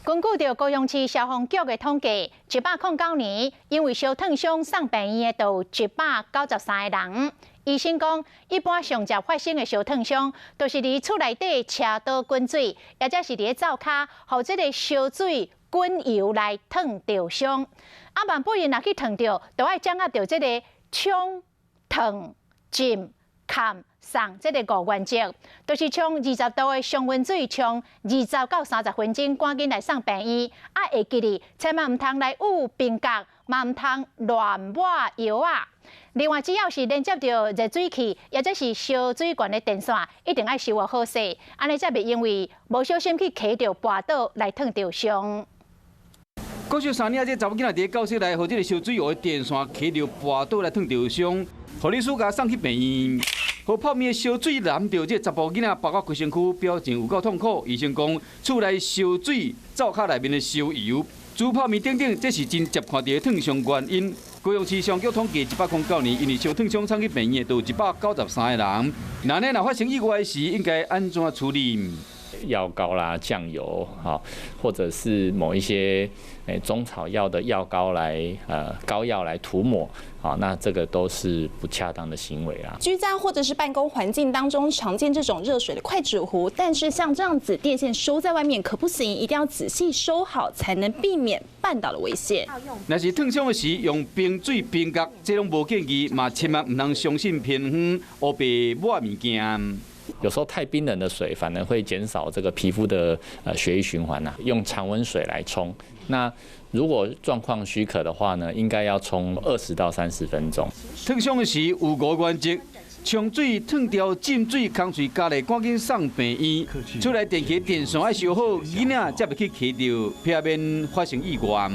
根據著高雄市消防局的統計，109年因為燒燙傷送病院的，就有193個人。醫生講，一般上捷發生的燒燙傷，都是佇厝內底車刀滾水，抑者是佇咧灶跤，予這個燒水滾油來燙著傷。啊，萬不若去燙著，就愛掌握著這個沖、燙、浸、崁、送這個五原則，就是沖20度的常溫水沖20到30分鐘，趕緊來送病院。啊，會記得千萬毋通來捂冰角，嘛毋通亂抹藥仔。另外，只要是連接著熱水器，抑者是燒水管的電線，一定愛修好勢，按呢才袂因為無小心去磕著跋倒來燙著傷。國小三年仔這查某囡仔佇咧教室內，予這個燒水壺的電線磕著跋倒來燙著傷，護理師共送去病院。予泡麵的燒水淋著這查埔囡仔，包括規身軀，表情有夠痛苦。醫生講，厝內燒水、灶跤內面的燒油、煮泡麵等等，這是真捷看著的燙傷原因。高雄市消防局統計，109年因為燒燙傷送去病院的，都有193個人。那呢，若發生意外時，應該按怎處理？藥膏啦、醬油，或者是某一些中草藥的藥膏來，膏藥來塗抹，那這個都是不恰當的行為啦。居家或者是辦公環境當中常見這種熱水的快煮壺，但是像這樣子電線收在外面可不行，一定要仔細收好，才能避免絆倒的危險。若是燙傷的時，用冰水冰角，這攏無建議，嘛千萬毋通相信偏方，烏白抹物件。有時候太冰冷的水反而會減少這個皮膚的血液循環呐。用常溫水來沖，那如果狀況許可的話呢，應該要沖20到30分鐘。燙傷的時有五原則：沖水、燙掉、浸水、空喙加熱，趕緊送病院。厝內電器電線愛收好，囡仔才袂去磕著，避免發生意外。